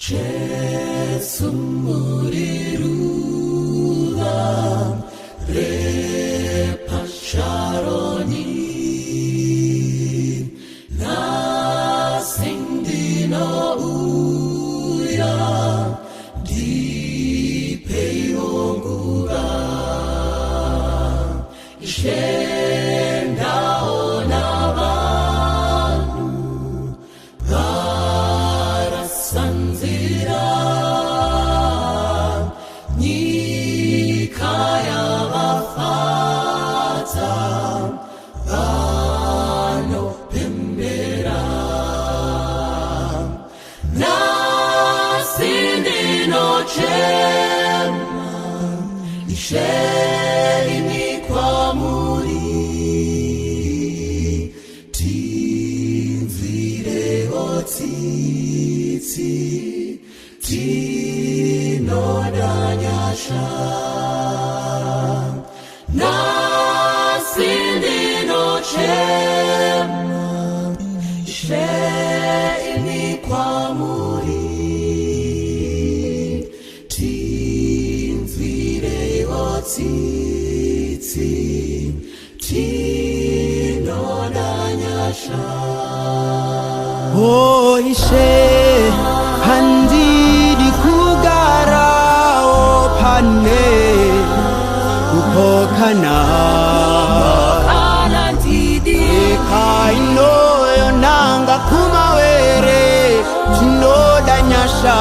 Jesu muri ruva repaSharoni, nhasi ndinouya, ndipeiwo nguva. Ishe, ndaona vanhu varasa nzira, nyika yavafadza, vanopembera. Nhasi ndinochema, Ishe, ini kwamuri, tinzwirewo tsitsi, tinoda nyasha. Nhasi ndinochema, Ishe, ini kwamuri, tinzwirewo tsitsi, tinoda nyasha. O Ishe, handidi kugarawo pane kupokana. Kana ndidi. Nyika inoyonanga kumawere, tinoda nyasha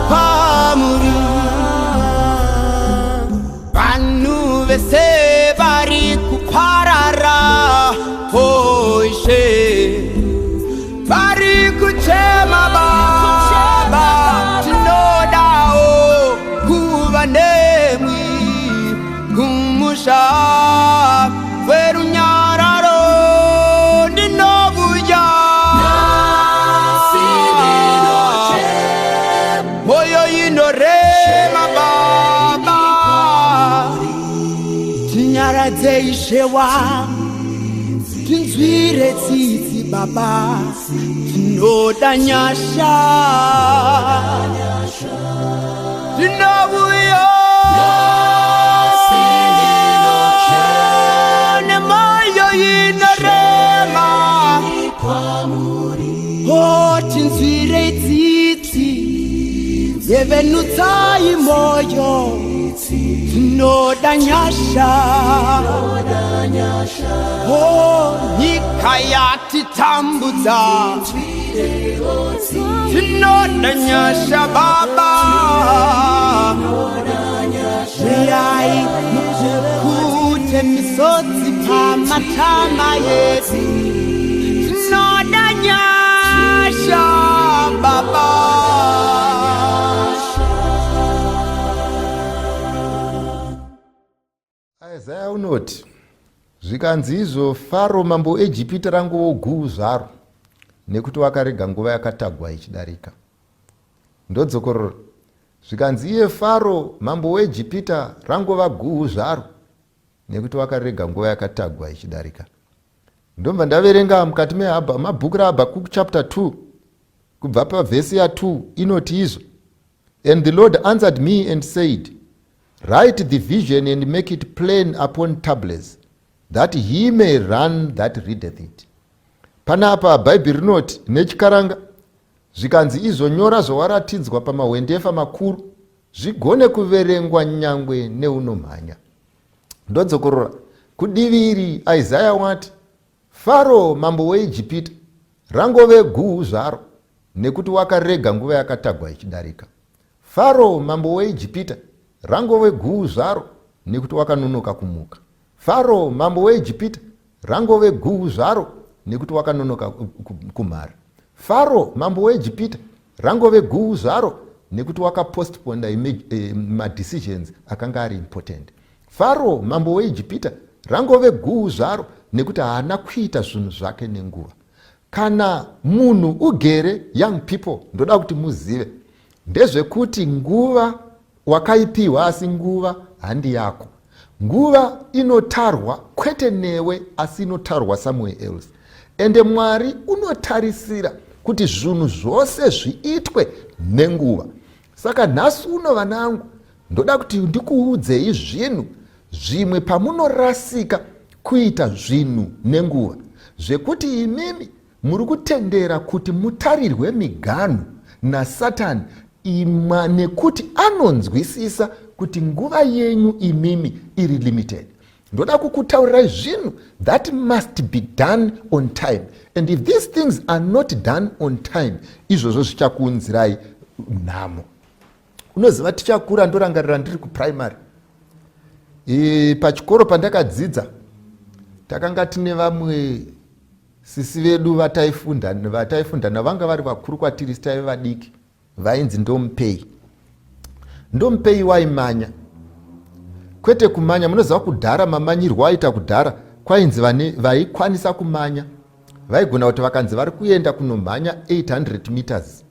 kwamuri. Vanhu vese vari kuparara, o Ishe, vari kuchema. Baba, tinodawo kuva nemwi kumusha kwerunyararo. Ndinovuya. Nhasi ndinochema. Moyo inorema, Baba, tinyaradze, Ishe wangu, tinzwire tsitsi, Baba, tinoda nyasha. Tinovuya nemoyo inorema. O, tinzwire tsitsi, yevenutsai moyo, tinoda nyasha. O, nyika yatitambudza, tinoda nyasha, Baba. Uyai mupukute misodzi pamatama yedu, tinoda nyasha, Baba. Isaya unoti, zvikanzi izvo, Faro mambo weEjipita rangova guu zvaro, nekuti wakarega nguva yakatagwa ichidarika. Ndodzokorora, zvikanzi iye Faro mambo weEjipita rangova guu zvaro, nekuti wakarega nguva yakatagwa ichidarika. Ndobva ndaverenga mukati mabhuku raHabhakuk chapter 2 kubva pavhesi ya2, inoti izvo, "And the Lord answered me and said, 'Write the vision and make it plain upon tablets, that he may run that readeth it.'" Panapa Bhaibheri rinoti nechikaranga, zvikanzi izvo, nyora zvawaratidzwa pamahwendefa makuru, zvigone kuverengwa nyangwe neunomhanya. Ndodzokorora, kudivi iri Isaya wati Faro mambo weIjipita rangove guu zvaro, nekuti wakarega nguva yakatagwa ichidarika. Faro mambo weIjipita rangove guu zvaro, nekuti wakanonoka kumuka. Faro mambo weIjipita rangove guu zvaro, nekuti wakanonoka kumhara. Faro mambo weIjipita rangove guu zvaro, nekuti wakapostponda madecisions akanga ari important. Faro mambo weIjipita rangove guu zvaro, nekuti haana kuita zvinhu zvake nenguva. Kana munhu ugere, young people, ndoda kuti muzive ndezvekuti nguva wakaipiwa, asi nguva handi yako. Nguva inotarwa kwete newe, asi inotarwa somewhere else. Ende Mwari unotarisira kuti zvinhu zvose zviitwe nenguva. Saka nhasi uno vanangu, ndoda kuti ndikuudzei zvinhu zvimwe pamunorasika kuita zvinhu nenguva, zvekuti imimi muri kutendera kuti mutarirwe miganhu naSatani imwa, nekuti anonzwisisa kuti nguva yenyu imimi iri limited. Ndoda kukutaurirai zvinhu that must be done on time, and if these things are not done on time, izvozvo zvichakuunzirai nhamo. Unoziva, tichakura, ndorangarira ndiri kuprimary, pachikoro pandakadzidza, takanga tine vamwe sisi vedu vataifunda navanga vari vakuru kwatiri, taive vadiki, vainzi Ndomupei. Ndomupei waimanya, kwete kumanya. Munoziva kudhara mamanyirwo aita kudhara, kwainzi vane vaikwanisa kumanya vaigona kuti vakanzi vari kuenda kunomhanya 800 meters,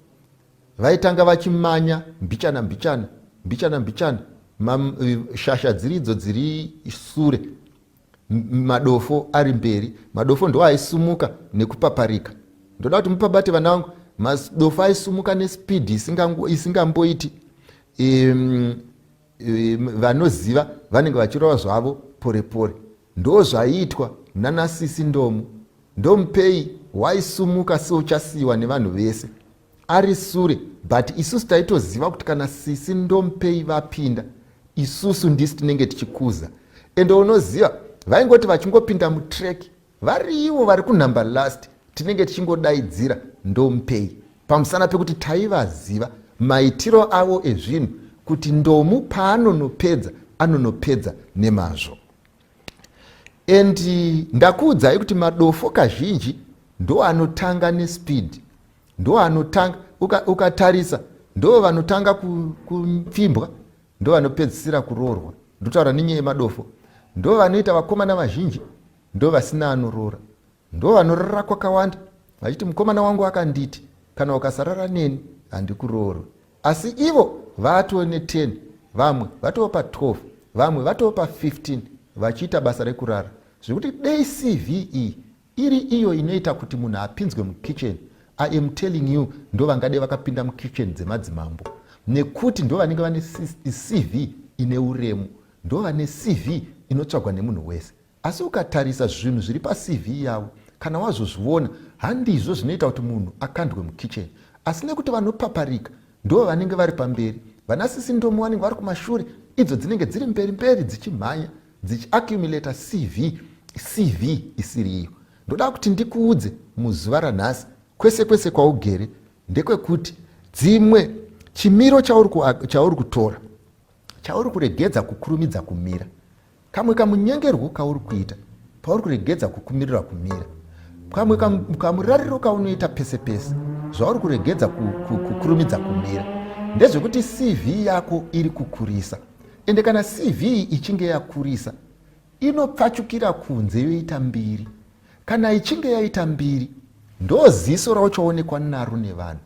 vaitanga vachimanya mbichana mbichana, mbichana mbichana, shasha dziridzo dziri sure, madofo ari mberi. Madofo ndo aisumuka nekupaparika. Ndoda kuti mupabate, vana vangu. Madofo aisumuka nespeed isingamboiti. Vanoziva vanenge vachirova zvavo pore pore. Ndo zvaiitwa nanasisi Ndomu. Ndomupei waisumuka seuchasiyiwa nevanhu vese ari sure, but isusu taitoziva kuti kana sisi Ndomupei vapinda, isusu ndisi tinenge tichikuza. Ende unoziva, vaingoti vachingopinda mutrack, variivo vari kunumber last, tinenge tichingodaidzira "Ndomupei", pamusana pekuti taivaziva maitiro avo ezvinhu, kuti Ndomu paanonopedza, anonopedza nemazvo. And ndakuudzai kuti madofo kazhinji ndo anotanga nespeed, ndo anotanga. Ukatarisa, ndo vanotanga kupfimbwa, ndo vanopedzisira kuroorwa. Ndotaura nenyaya yemadofo. Ndo vanoita vakomana vazhinji, ndo vasina anoroora, ndo vanorara kwakawanda, vachiti, "Mukomana wangu akanditi kana ukasarara neni handikuroorwe." Asi ivo vatoo ne10, vamwe vatoo pa12, vamwe vatoo pa15, vachiita basa rekurara. Zvekuti dei CV iri iyo inoita kuti munhu apinzwe mukitchen, I am telling you, ndo vangade vakapinda mukitchen dzemadzimambo, nekuti ndo vanenge vane CV ine uremu, ndo vane CV inotsvagwa nemunhu wese. Asi ukatarisa zvinhu zviri paCV yavo, kana wazozviona, handizvo zvinoita kuti munhu akandwe mukitchen. Asi nekuti vanopaparika ndo vanenge vari pamberi, vanasisi Ndomo vanenge vari kumashure, idzo dzinenge dziri mberi mberi dzichimhanya, dzichiaccumulata CV, CV isiri iyo. Ndoda kuti ndikuudze muzuva ranhasi, kwese kwese kwaugere, ndekwekuti dzimwe chimiro chauri kutora, chauri kuregedza kukurumidza kumira, kamwe kamunyengerwo kauri kuita pauri kuregedza kukumirira kumira, kamwe kamurariro kaunoita pese pese zvauri kuregedza kukurumidza kumira, ndezvekuti CV yako iri kukurisa. Ende kana CV ichinge yakurisa, inopfachukira kunze, yoita mbiri. Kana ichinge yaita mbiri, ndo ziso rauchaonekwa naro nevanhu,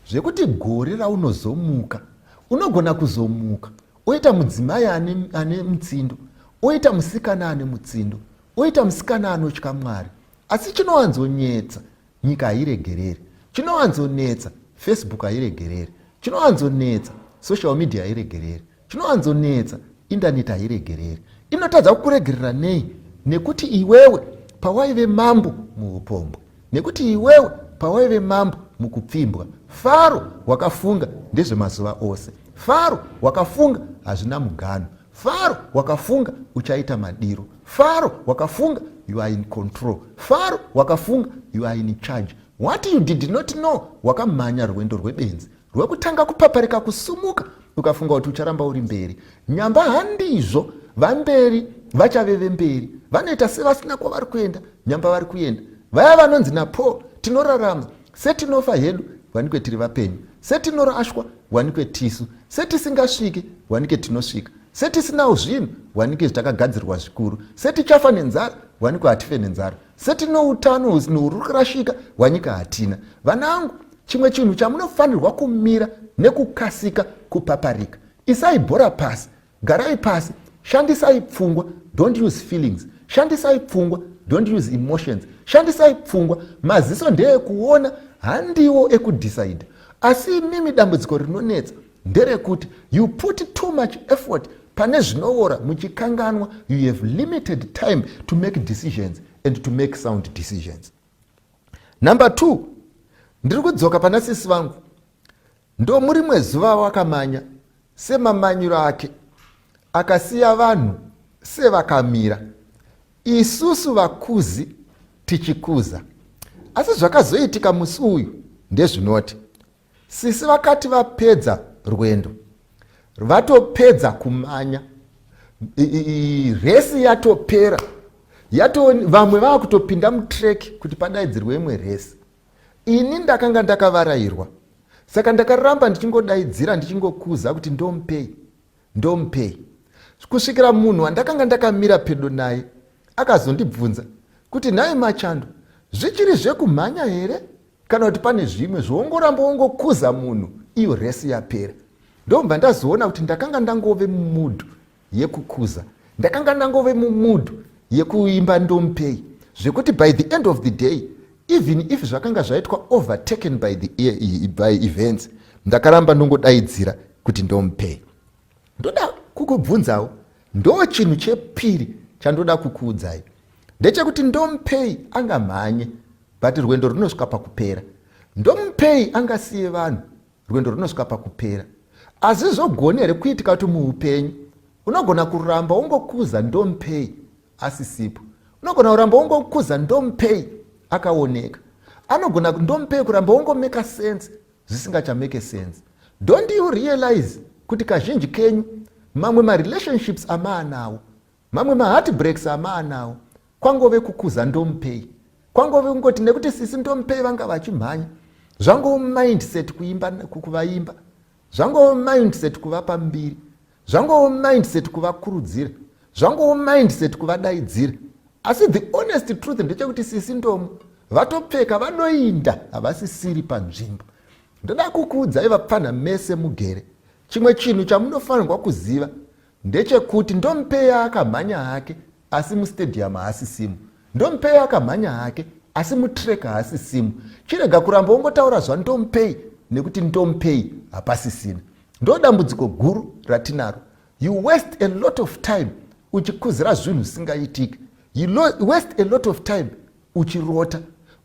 zvekuti gore raunozomuka, unogona kuzomuka oita mudzimai ane mutsindo, oita musikana ane mutsindo, oita musikana anotya Mwari. Asi chinowanzonyetsa, nyika hairegereri. Chinowanzonetsa, Facebook hairegereri. Chinowanzonetsa, social media hairegereri. Chinowanzonetsa, indaneti hairegereri. Inotadza kukuregerera nei? Nekuti iwewe pawaive mambo muupombwe, nekuti iwewe pawaive mambo mukupfimbwa, Faro wakafunga ndezvemazuva ose, Faro wakafunga hazvina muganho, Faro wakafunga uchaita madiro, Faro wakafunga you are in control, Faro wakafunga you are in charge. What you did not know, wakamhanya rwendo rwebenzi rwekutanga kupaparika kusumuka, ukafunga kuti ucharamba uri mberi. Nyamba handizvo. Vamberi vachave vemberi, vanoita sevasina kwavari kuenda, nyamba vari kuenda. Vaya vanonzi naPaul, "Tinorarama setinofa hedu, wanikwe tiri vapenyu; setinorashwa, wanikwe tisu; setisingasviki, wanike tinosvika; setisinawo zvinhu, wanike zvitakagadzirwa zvikuru; setichafa nenzara, wanikwe hatife nenzara; setino utano huri kurashika, wanyika hatina." Vanangu, chimwe chinhu chamunofanirwa kumira nekukasika kupaparika, isai bhora pasi, garai pasi, shandisai pfungwa. Don't use feelings, shandisai pfungwa. Don't use emotions, shandisai pfungwa. Maziso ndeekuona. Handiwo ekudecide. Asi imimi dambudziko rinonetsa nderekuti you put too much effort pane zvinoora muchikanganwa you have limited time to make decisions and to make sound decisions. Number 2, ndiri kudzoka pana sisi vangu. Ndomurimwe zuva wakamanya semamanyiro ake akasiya vanhu sevakamira, isusu vakuzi tichikuza. Asi zvakazoitika musi uyu ndezvinoti sisi vakati vapedza rwendo, vatopedza kumanya, resi yatopera, yato vamwe vava kutopinda mutrek kuti padaidzirwe imwe resi. Ini ndakanga ndakavarairwa, saka ndakaramba ndichingodaidzira ndichingokuza kuti ndomupei, ndomupei, kusvikira munhu wandakanga ndakamira pedo naye akazondibvunza kuti nhai Machando, zvichiri zvekumhanya here kana kuti pane zvimwe zvoongoramba wongokuza munhu iyo resi yapera? Ndobva ndazoona kuti ndakanga ndangove mumudhu yekukuza, ndakanga ndangove mumudhu yekuimba ndomupei, zvekuti by the end of the day, even if zvakanga zvaitwa overtaken by events, ndakaramba ndongodaidzira kuti ndomupei. Ndoda kukubvunzawo, ndo chinhu chepiri chandoda kukuudzai ndechekuti ndomupei angamhanye, but rwendo runosvika pakupera. Ndomupei angasiye vanhu, rwendo runosvika pakupera. Asi zvogone here kuitika kuti muupenyu unogona kuramba wongokuza ndomupei asisipo? Unogona kuramba wongokuza ndomupei akaoneka. Anogona ndomupei kuramba wongomeka sense zvisingachameke sense. Don't you realize kuti kazhinji kenyu mamwe marelationships amaanawo, mamwe maheartbreaks amaanawo, kwangove kukuza ndomupei, kwangove kungoti nekuti sisi ndomupei vanga vachimhanya, zvangove mindset kuimba, kuvaimba, zvangove mindset kuvapa mbiri, zvangove mindset kuvakurudzira, zvangove mindset kuvadaidzira. Asi the honest truth ndechekuti sisi ndomu vatopfeka vanoinda, havasisiri panzvimbo. Ndoda kukuudzai vapfanha mese mugere, chimwe chinhu chamunofanirwa kuziva ndechekuti ndomupei akamhanya hake, asi mustadium haasisimu. Ndomupei akamhanya hake, asi mutrek haasisimu. Chirega kuramba wongotaura zvandomupei nekuti ndomupei hapasisina. Ndo dambudziko guru ratinaro. You waste a lot of time uchikuzira zvinhu zvisingaitiki. You waste a lot of time uchirota.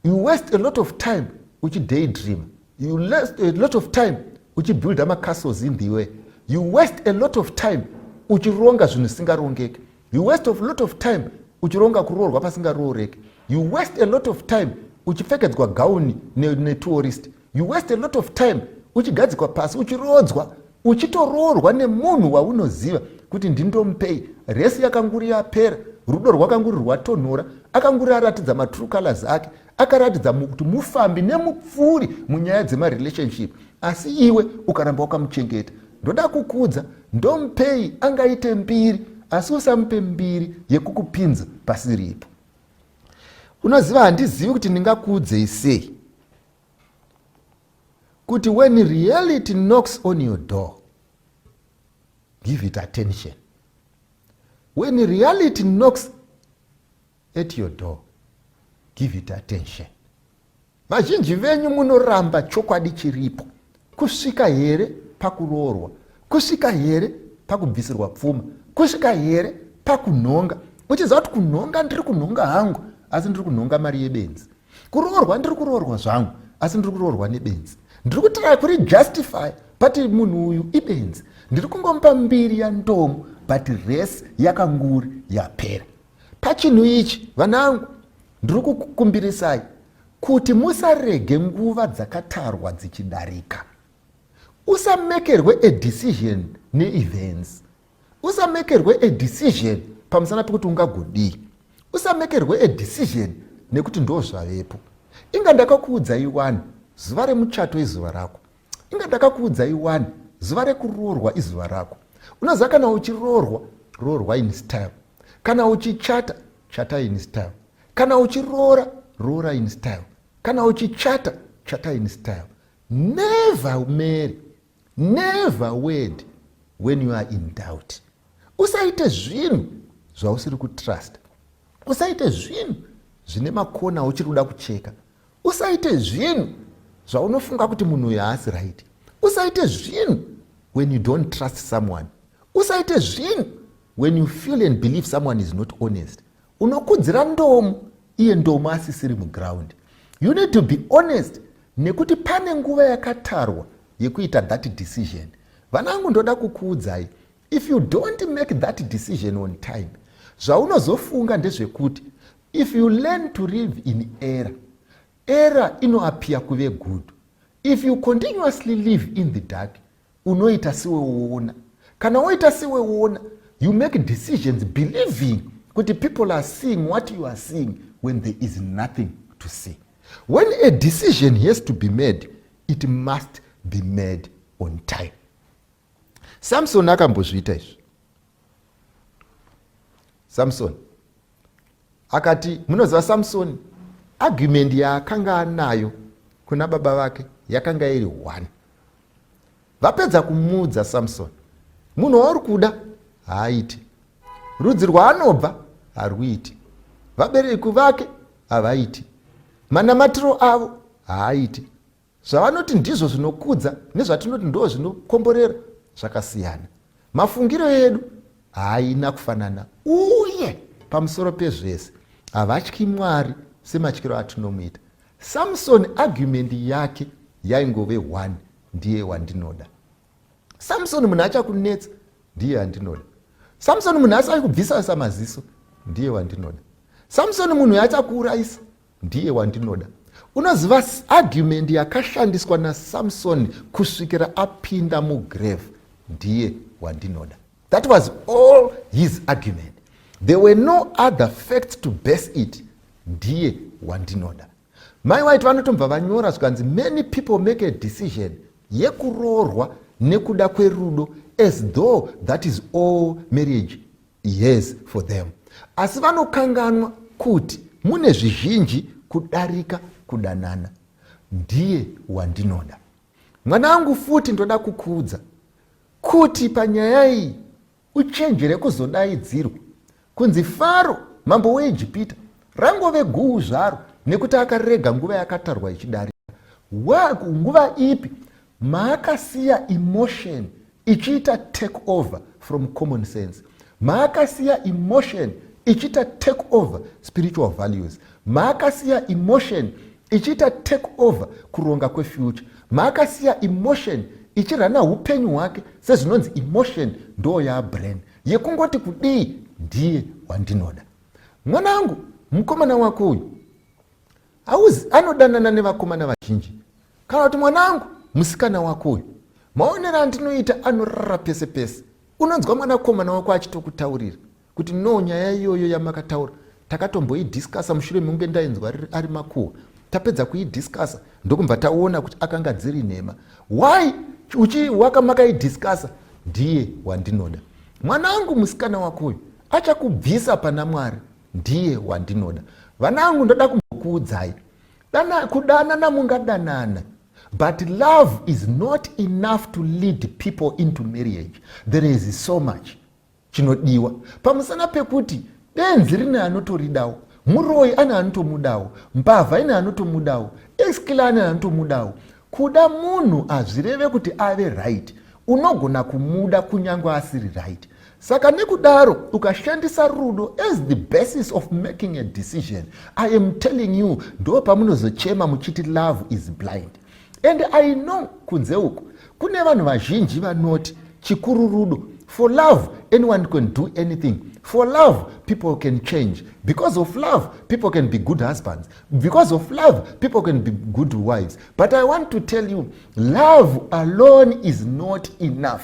You waste a lot of time uchidaydream. You waste a lot of time uchibuilda macastles in the way. You waste a lot of time uchironga zvinhu zvisingarongeki. You waste a lot of time uchironga kuroorwa pasingarooreki. You waste a lot of time uchipfekedzwa gauni netourist. You waste a lot of time uchigadzikwa pasi, uchiroodzwa, uchitoroorwa nemunhu waunoziva kuti ndindomupei. Resi yakanguri yapera, rudo rwakanguri rwatonhora, akanguri aratidza matrue colors ake, akaratidza kuti mufambi nemupfuuri munyaya dzemarelationship, asi iwe ukaramba wakamuchengeta. Ndoda kukudza, ndomupei angaite mbiri, asi usamupe mbiri yekukupinza pasiripo. Unoziva, handizivi kuti ndingakuudzei sei kuti when reality knocks on your door, give it attention. When reality knocks at your door, give it attention. Vazhinji venyu munoramba chokwadi chiripo kusvika here pakuroorwa, kusvika here pakubvisirwa pfuma, kusvika here pakunhonga, uchiziva kuti kunhonga ndiri kunhonga hangu, asi ndiri kunhonga mari yebenzi. Kuroorwa ndiri kuroorwa zvangu, asi ndiri kuroorwa nebenzi. Ndiri kutry kuri justify, but munhu uyu ibenzi. Ndiri kungomupa mbiri yandomu, but resi yakanguri yapera. Pachinhu ichi vanangu, ndiri kukukumbirisai kuti musarege nguva dzakatarwa dzichidarika. Usamekerwe a decision neevents. Usamekerwe a decision pamusana pekuti ungagodii. Usamekerwe a decision nekuti ndo zvavepo. Inga ndakakuudzai wani, zuva remuchato izuva rako. Inga ndakakuudzai wani, zuva rekuroorwa izuva rako. Unoziva kana uchiroorwa, roorwa in style. Kana uchichata, chata in style. Kana uchiroora, roora in style. Kana uchichata, chata in style. Never marry, never wed when you are in doubt. Usaite zvinhu zvausiri kutrust. Usaite zvinhu zvine makona uchiri kuda kucheka. Usaite zvinhu Zvaunofunga kuti munhu uyu haasi right. Usaite zvinhu when you don't trust someone. Usaite zvinhu when you feel and believe someone is not honest. Unokudzira ndomu iye ndomu asisiri muground. You need to be honest nekuti pane nguva yakatarwa yekuita that decision. Vanangu, ndoda kukuudzai, if you don't make that decision on time, zvaunozofunga ndezvekuti if you learn to live in error, error inoappear kuve good. If you continuously live in the dark, unoita seweona. Kana woita seweona, you make decisions believing kuti people are seeing what you are seeing when there is nothing to see. When a decision has to be made, it must be made on time. Samson akambozviita izvi. Samson akati, munoziva, Samson argument yaakanga anayo kuna baba vake yakanga iri one. Vapedza kumuudza Samson, munhu wauri kuda haaiti, rudzi rwaanobva haruiti, vabereki vake havaiti, manamatiro avo haaiti, zvavanoti ndizvo zvinokudza nezvatinoti ndo zvinokomborera zvakasiyana, mafungiro edu haina kufanana, uye pamusoro pezvese havatyi Mwari sematyiro atinomuita. Samson argument yake yaingove one: ndiye wandinoda. Samson, munhu achakunetsa ndiye andinoda. Samson, munhu asai kubvisa samaziso ndiye wandinoda. Samson, munhu achakuurayisa ndiye wandinoda. Unoziva, argument yakashandiswa naSamson kusvikira apinda mugrave, ndiye wandinoda. That was all his argument. There were no other facts to base it. Ndiye wandinoda. Mai White vanotombva vanyora zvikanzi, many people make a decision yekuroorwa nekuda kwerudo as though that is all marriage has for them, asi vanokanganwa kuti mune zvizhinji kudarika kudanana. Ndiye wandinoda. Mwana wangu, futi ndoda kukuudza kuti panyaya iyi uchenjere kuzodaidzirwa kunzi Faro mambo weIjipita rangove guu zvaro nekuti akarega nguva yakatarwa ichidarika. Nguva ipi? Maakasiya emotion ichiita take over from common sense, maakasiya emotion ichiita take over spiritual values, maakasiya emotion ichiita take over kuronga kwefuture, maakasiya emotion ichirana upenyu hwake sezvinonzi emotion ndo yabrain yekungoti kudii, ndiye wandinoda. Mwanangu, mukomana wako uyu auzi anodanana nevakomana vazhinji, kana kuti mwanangu, musikana wako uyu maonero andinoita anorara pese pese. Unonzwa mwanakomana wako achitokutaurira kuti no, nyaya iyoyo yamakataura takatomboidiscussa mushure mekunge ndainzwa ari makuhwa. Tapedza kuidiscussa ndokubva taona kuti akanga dziri nhema. Why uchi waka makaidiscussa? Ndiye wandinoda. Mwanangu, musikana wako uyu achakubvisa pana Mwari. Ndiye wandinoda. Vanangu, ndoda kumbokuudzai, kudanana mungadanana, but love is not enough to lead people into marriage. There is so much chinodiwa pamusana pekuti benzi rine anotoridawo, muroyi ane anotomudawo, mbavha ine anotomudawo, eskila ane anotomudawo. Kuda munhu hazvireve kuti ave right. Unogona kumuda kunyange asiri right. Saka nekudaro ukashandisa rudo as the basis of making a decision, I am telling you, ndo pamunozochema muchiti love is blind. And I know kunze uku kune vanhu vazhinji vanoti chikuru rudo. For love anyone can do anything. For love people can change. Because of love people can be good husbands. Because of love people can be good wives. But I want to tell you, love alone is not enough.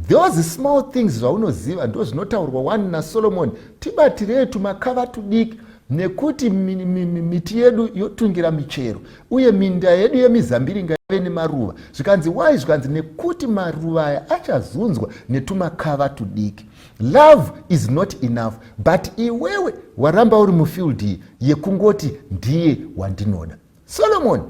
Those small things zvaunoziva ndo zvinotaurwa wani naSolomon, tibatirei tumakava tudiki nekuti miti yedu yotungira michero uye minda yedu yemizambiringa yave nemaruva. Zvikanzi why? Zvikanzi nekuti maruva aya achazunzwa netumakava tudiki. Love is not enough, but iwewe waramba uri mufield iyi yekungoti ndiye wandinoda. Solomon,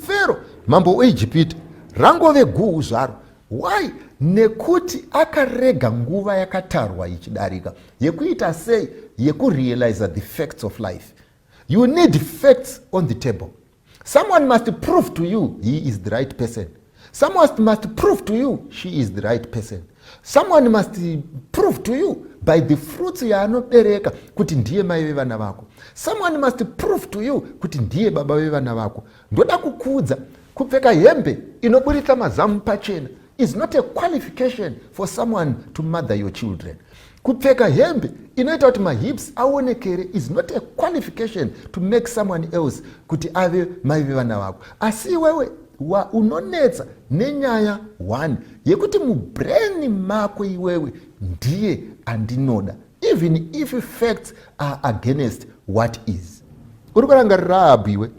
Fero mambo weIjipita rangove guhu zvaro. Why? Nekuti akarega nguva yakatarwa ichidarika yekuita sei? Yekurealize the facts of life. You need facts on the table. Someone must prove to you he is the right person. Someone must prove to you she is the right person. Someone must prove to you by the fruits yaanobereka kuti ndiye mai vevana vako. Someone must prove to you kuti ndiye baba vevana vako. Ndoda kukuudza, kupfeka hembe inoburitsa mazamu pachena is not a qualification for someone to mother your children. Kupfeka hembe inoita kuti mahips aonekere is not a qualification to make someone else kuti ave mai vevana vako. Asi iwewe unonetsa nenyaya one yekuti mubrain mako iwewe ndiye andinoda, even if facts are against what is. Uri kurangarira Ahabhu iwe?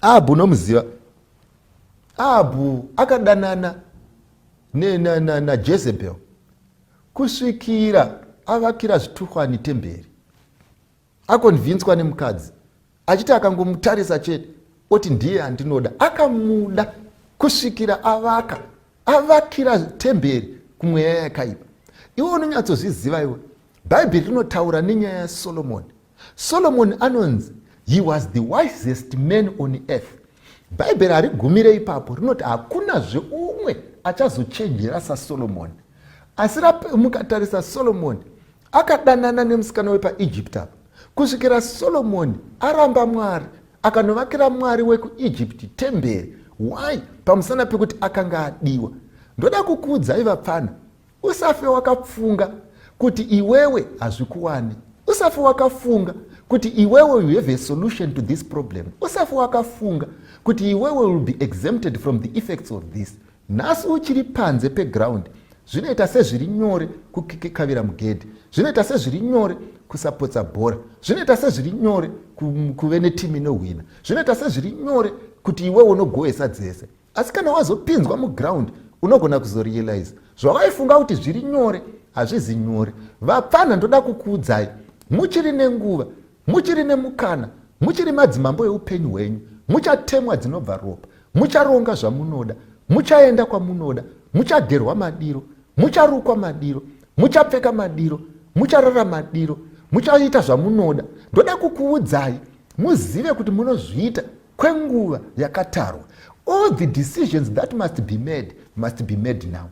Ahabhu unomuziva? Ahabhu akadanana naJezebel kusvikira avakira zvituhwani temberi, akonvinswa nemukadzi achiti akangomutarisa chete oti ndiye andinoda. Akamuda kusvikira avakira temberi kumweya yakaipa. Iwe unonyatsozviziva iwe. Bhaibheri rinotaura nenyaya yaSolomoni. Solomoni anonzi he was the wisest man on earth. Bhaibheri harigumire ipapo, rinoti hakunazve umwe achazochenjera saSolomoni. Asi mukatarisa, Solomoni akadanana nemusikana wepaEgypt apa kusvikira Solomoni aramba Mwari, akanovakira mwari wekuEgypt temberi. Why? Pamusana pekuti akanga adiwa. Ndoda kukuudzai vapfana, usafe wakapfunga kuti iwewe hazvikuwani. Usafe wakafunga kuti iwewe you have a solution to this problem. Usafe wakafunga kuti iwewe will be exempted from the effects of this. Nhasi uchiri panze peground, zvinoita sezviri nyore kukikavira mugedhi, zvinoita sezviri nyore kusapotsa bhora, zvinoita sezviri nyore kuve netimu inohwina, zvinoita sezviri nyore kuti iwewe unogohwesa dzese. Asi kana wazopinzwa muground, unogona kuzorealize zvawaifunga kuti zviri nyore hazvizi nyore. Vapfana, ndoda kukuudzai, muchiri nenguva, muchiri nemukana, muchiri madzimambo eupenyu hwenyu. Muchatemwa dzinobva ropa, mucharonga zvamunoda, muchaenda kwamunoda, muchagerwa madiro, mucharukwa madiro, muchapfeka madiro, mucharara madiro, muchaita zvamunoda. Ndoda kukuudzai muzive kuti munozviita kwenguva yakatarwa. All the decisions that must be made must be made now.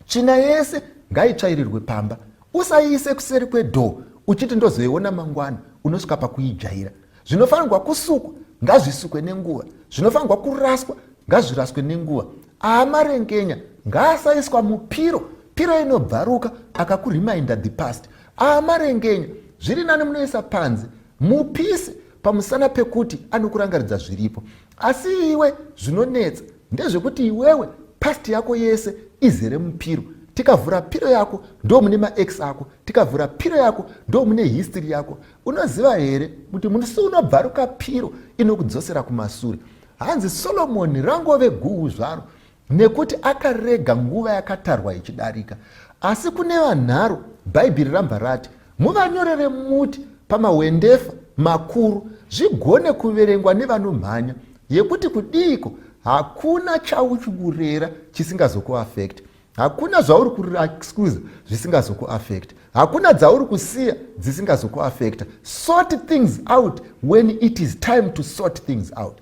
Tsvina yese ngaitsvairirwe pamba. Usaiise kuseri kwedhoo uchiti ndozoiona mangwana, unosvika pakuijaira. Zvinofanirwa kusukwa ngazvisukwe nenguva, zvinofanirwa kuraswa ngazviraswe nenguva. Aamarengenya ngaasaiswa mupiro, piro inobvaruka akakureminder the past. Aamarengenya zviri nani munoisa panze mupise, pamusana pekuti anokurangaridza zviripo. Asi iwe zvinonetsa ndezvekuti iwewe past yako yese izere mupiro. Tikavhura piro yako, ndo mune maex ako. Tikavhura piro yako, ndo mune history yako. Unoziva here kuti musi unobvaruka piro inokudzosera kumasure? Hanzi Solomoni rangove guhu zvaro nekuti akarega nguva yakatarwa ichidarika. Asi kune vanharo, Bhaibheri rambva rati muvanyorere muti pamahwendefa makuru, zvigone kuverengwa nevanomhanya, yekuti kudiiko hakuna chauchikurera chisingazokuafekta, hakuna zvauri kuexcuse zvisingazokuafekta, hakuna dzauri kusiya dzisingazokuafekta. Sort things out when it is time to sort things out.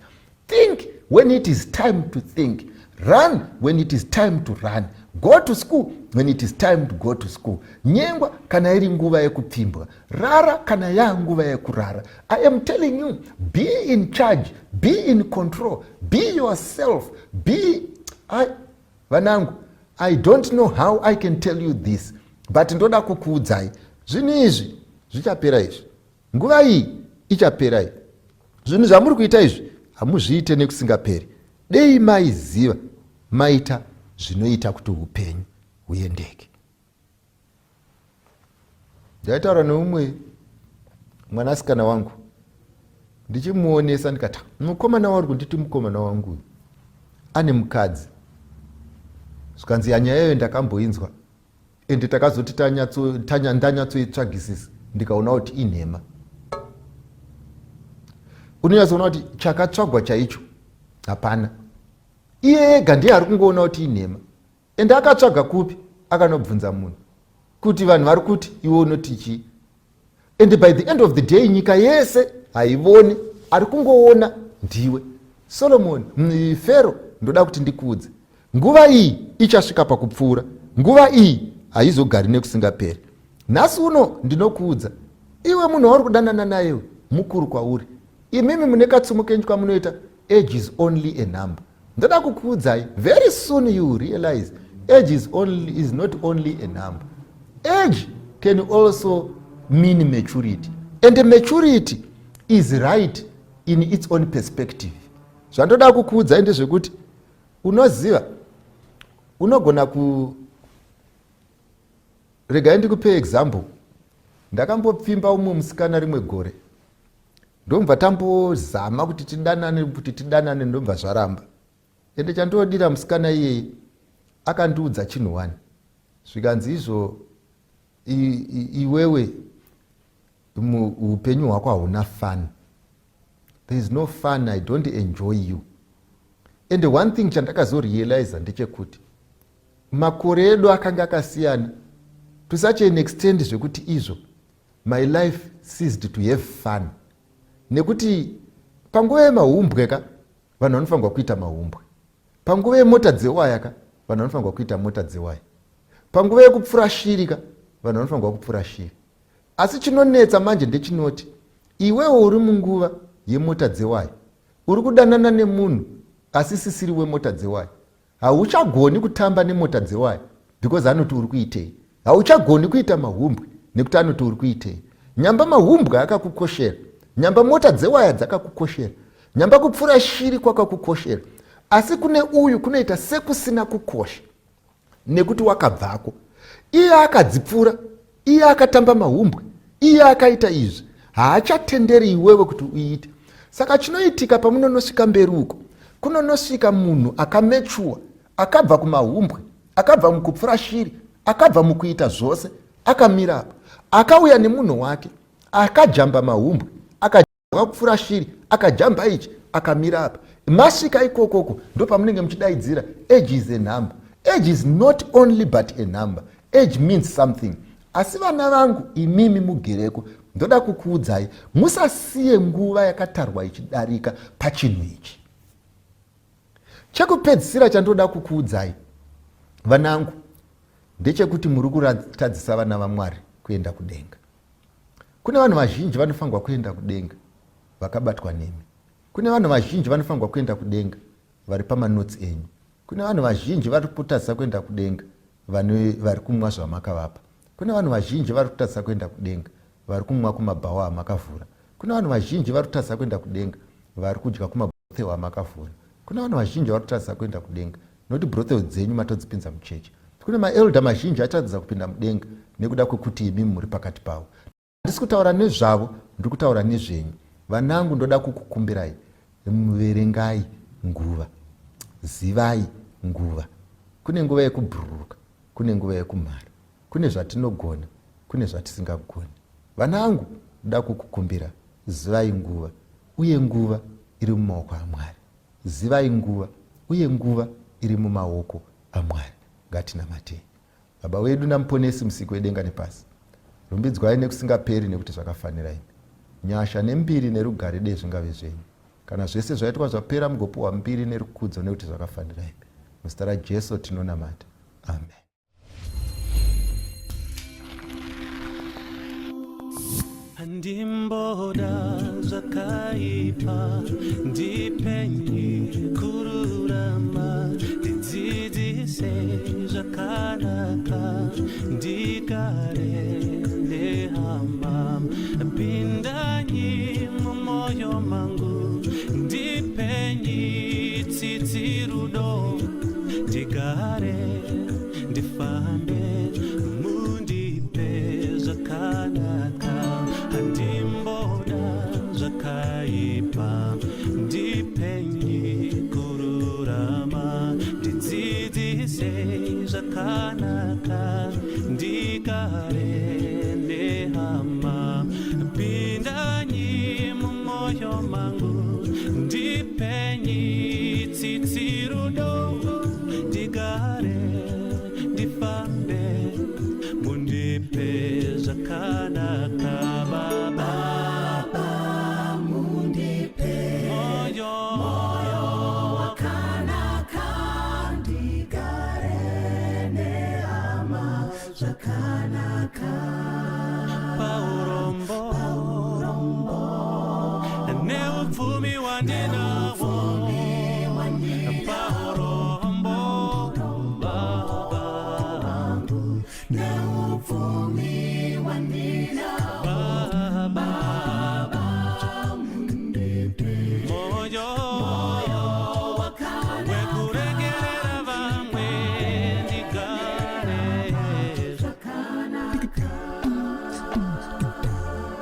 Think when it is time to think. Run when it is time to run. Go to school when it is time to go to school. Nyengwa kana iri nguva yekupfimbwa. Rara kana yanguva yekurara. I am telling you, be in charge, be in control, be yourself, be I, vanangu, I don't know how I can tell you this, but ndoda kukuudzai, zvinhu izvi zvichapera izvi. Nguva iyi ichapera iyi. Zvinhu zvamuri kuita izvi hamuzviite nekusingaperi. Dei maiziva maita zvinoita kuti upenyu huendeke. Ndaitaura neumwe mwanasikana wangu ndichimuonesa, ndikati, "Mukomana wauri kunditi mukomana wangu uyu ane mukadzi." Zvikanzi, "Yanyaya iyoyo ndakamboinzwa, ende takazoti ndanyatsoitsvagisisa ndikaona kuti inhema." Unonyatsoona kuti chakatsvagwa chaicho hapana. Iye ega ndiye ari kungoona kuti inhema. Ende akatsvaga kupi? Akanobvunza munhu kuti vanhu vari kuti iwe unoti chii? And by the end of the day, nyika yese haivoni, ari kungoona. Ndiwe Solomoni, Fero, ndoda kuti ndikuudze, nguva iyi ichasvika pakupfuura, nguva iyi haizogari nekusingaperi. Nhasi uno ndinokuudza iwe, munhu wauri kudanana nayewe mukuru kwauri. Imimi mune katsumo kenyu kamunoita, "Age is only a number." Ndoda kukuudzai, very soon you realize age is not only a number. Age can also mean maturity, and maturity is right in its own perspective. Zvandoda kukuudzai ndezvekuti, unoziva, unogona ku, regai ndikupe example. Ndakambopfimba umwe musikana rimwe gore, ndomubva tambozama kuti tidanane, ndomubva zvaramba. Ende chandodira musikana iyeye, akandiudza chinhu one, zvikanzi izvo, "Iwewe upenyu hwako hauna fun. There is no fun. I don't enjoy you." And one thing chandakazorealiza ndechekuti makore edu akanga akasiyana to such an extent zvekuti izvo my life ceased to have fun, nekuti panguva yemahumbwe ka, vanhu vanofanirwa kuita mahumbwe. Panguva yemota dzewaya ka, vanhu vanofanirwa kuita mota dzewaya. Panguva yekupfura shiri ka, vanhu vanofanirwa kupfura shiri. Asi chinonetsa manje ndechinoti iwewo uri munguva yemota dzewaya, uri kudanana nemunhu asi sisiri wemota dzewaya. Hauchagoni kutamba nemota dzewaya because anoti uri kuitei. Hauchagoni kuita mahumbwe nekuti anoti uri kuitei. Nyamba mahumbwe akakukoshera, nyamba mota dzewaya dzakakukoshera, nyamba kupfura shiri kwakakukoshera, asi kune uyu kunoita sekusina kukosha nekuti wakabvako. Iye akadzipfura, iye akatamba mahumbwe, iye akaita izvi, haachatenderi iwewe kuti uite. Saka chinoitika, pamunonosvika mberi uko, kunonosvika munhu akamature, akabva kumahumbwe, akabva mukupfura shiri, akabva mukuita zvose, akamira apa, akauya nemunhu wake akajamba mahumbwe, akapfura shiri, akajamba ichi, akamira apa. Masvika ikokoko, ndo pamunenge muchidaidzira, "Age is a number." Age is not only but a number. Age means something. Asi vana vangu, imimi mugereko, ndoda kukuudzai, musasiye nguva yakatarwa ichidarika pachinhu ichi. Chekupedzisira chandoda kukuudzai, vanangu, ndechekuti muri kuratadzisa vana vaMwari kuenda kudenga. Kune vanhu vazhinji vanofanirwa kuenda kudenga vakabatwa nemi. Kune vanhu vazhinji vanofanirwa kuenda kudenga vari pamanotsi enyu. Kune vanhu vazhinji vari kutadzisa kuenda kudenga vari kumwa zvamakavapa. Kune vanhu vazhinji vari kutadzisa kuenda kudenga vari kumwa kumabhawa amakavhura. Kune vanhu vazhinji vari kutadzisa kuenda kudenga vari kudya kumabrothel amakavhura. Kune vanhu vazhinji vari kutadzisa kuenda kudenga nokuti brothel dzenyu matodzipinza muchechi. Kune maelder mazhinji atadzisa kupinda mudenga nekuda kwekuti imi muri pakati pavo. Handisi kutaura nezvavo, ndiri kutaura nezvenyu. Vanangu, ndoda kukukumbirai, verengai nguva, zivai nguva. Kune nguva yekubhururuka, kune nguva yekumhara, kune zvatinogona, kune zvatisingagoni. Vanangu, ndoda kukukumbira, zivai nguva, uye nguva iri mumaoko aMwari. Zivai nguva, uye nguva iri mumaoko aMwari. Ngatinamatei. Baba wedu naMuponesi, Musiki wedenga nepasi, rumbidzwai nekusingaperi nekuti zvakafanira imi. Nyasha nembiri nerugare dei zvingave zvenyu. Kana zvese zvaitwa zvapera, mugopiwa mbiri nerukudzo nekuti zvakafanira imi. Muzita raJesu tinonamata, amen. Handimboda zvakaipa, ndipenyi kururama, ndidzidzise zvakanaka, ndigare nehama. Pindanyi mumwoyo mangu, ndipenyi tsitsi, rudo, ndigare, ndifambe, mundipe zvakanaka. Handimboda zvakaipa, ndipenyi kururama, ndidzidzise zvakanaka, ndigare nehama. Pindanyi mumwoyo mangu, ndipenyi tsitsi, rudo, ndigare, ndifambe, mundipe zvakanaka. Baba, mundipe moyo. Zvakanaka paurombo neupfumi wandinahwo, paurombo, Baba, Neupfumi wandinahwo, Baba, moyo wekuregerera vamwe ndigare.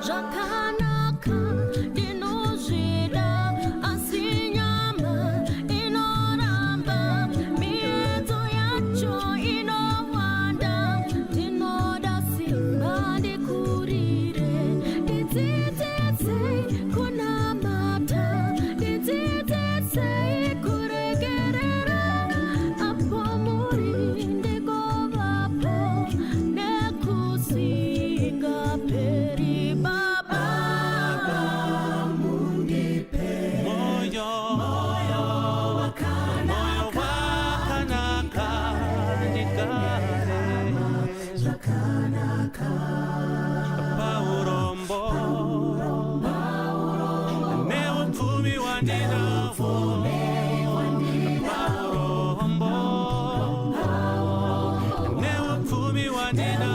Zvakanaka ndinozvida, asi nyama inoramba. Miedzo yacho inowanda. Ndinoda simba ndikurire. Ndidzidzisei kunamata, ndidzidzisei kuregerera. Apo muri ndigovapo nekusingaperi, Baba. Moyo, moyo wakanaka ndigare. Zvakanaka Paurombo neupfumi wandinahwo, paurombo neupfumi wandinahwo.